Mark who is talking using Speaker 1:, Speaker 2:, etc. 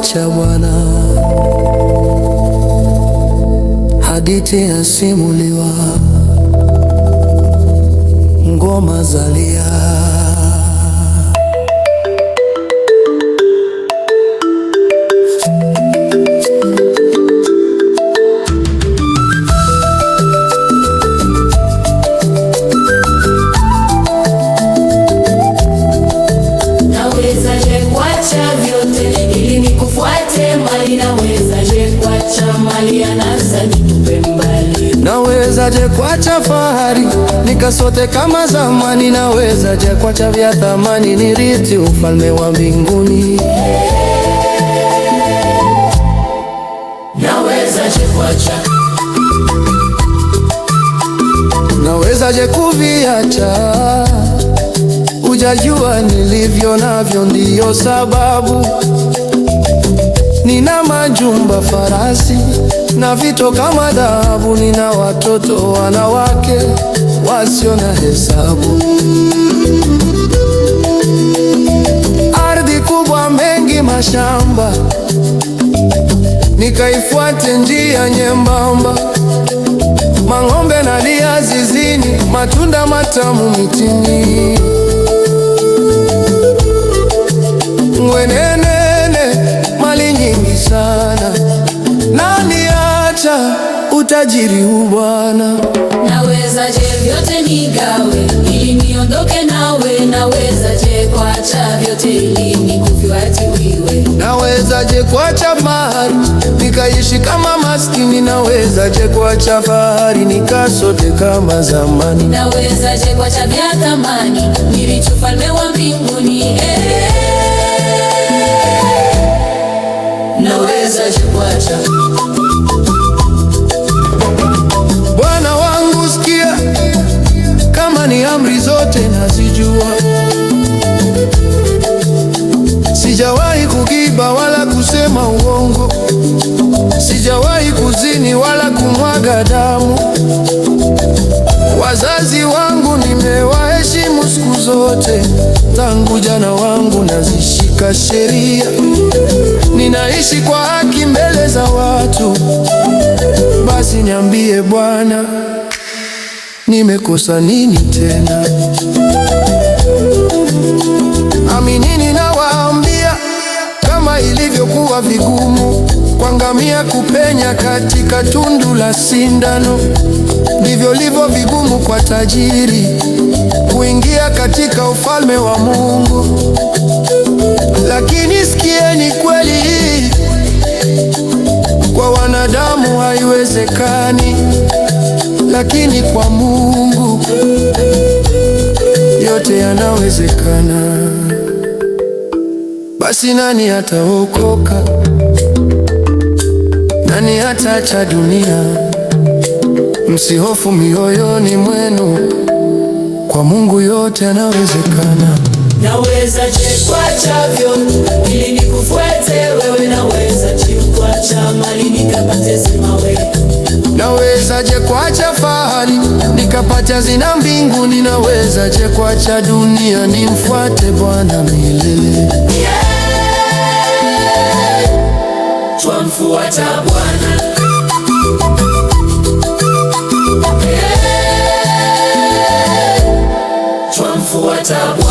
Speaker 1: Kukuacha Bwana. Hadithi yasimuliwa, ngoma zalia.
Speaker 2: Nawezaje kuacha vyote ili nikufuate mali? Nawezaje kuacha mali anasa nitupe mbali?
Speaker 1: Nawezaje kuacha fahari nikasote kama zamani? Nawezaje kuacha vya thamani nirithi ufalme wa mbinguni?
Speaker 2: Nawezaje kuacha?
Speaker 1: Nawezaje kuviacha? Hujajua nilivyo navyo, ndiyo sababu nina majumba, farasi na vito kama dhahabu. Nina watoto wanawake wasio na hesabu, ardhi kubwa, mengi mashamba, nikaifuate njia nyembamba, mang'ombe nalia zizini, matunda matamu mitini. Ngwenenene, mali nyingi sana, nani acha utajiri huu Bwana?
Speaker 2: Nawezaje vyote nigawe ili niondoke nawe? Nawezaje kuacha vyote ili nikufuate wewe?
Speaker 1: Nawezaje kuacha mahari nikaishi kama maskini? Nawezaje kuacha fahari nikasote kama zamani?
Speaker 2: Nawezaje kuacha vya thamani nirithi ufalme wa mbinguni? Nawezaje kuacha?
Speaker 1: Bwana wangu sikia, kama ni amri zote nazijua, sijawahi kukiba wala kusema uongo, sijawahi kuzini wala kumwaga damu. Wazazi wangu nimewaheshimu siku zote, tangu jana wangu nazishika sheria, ninaishi kwa haki mbele za watu. Basi niambie Bwana, nimekosa nini tena? Aminini nawaambia, kama ilivyokuwa vigumu kwa ngamia kupenya katika tundu la sindano, ndivyo livyo vigumu kwa tajiri kuingia katika ufalme wa Mungu. Lakini sikieni kweli hii, kwa wanadamu haiwezekani, lakini kwa Mungu yote yanawezekana. Basi nani ataokoka? Nani ataacha dunia? Msihofu mioyoni mwenu, kwa Mungu yote yanawezekana.
Speaker 2: Nawezaje kuacha vyote ili nikufuate wewe? Nawezaje kuacha mali nikapate zima wewe?
Speaker 1: Nawezaje kuacha fahari nikapata hazina mbinguni? Nawezaje kuacha dunia nimfuate Bwana milele?
Speaker 2: Twamfuata Bwana. Twamfuata Bwana.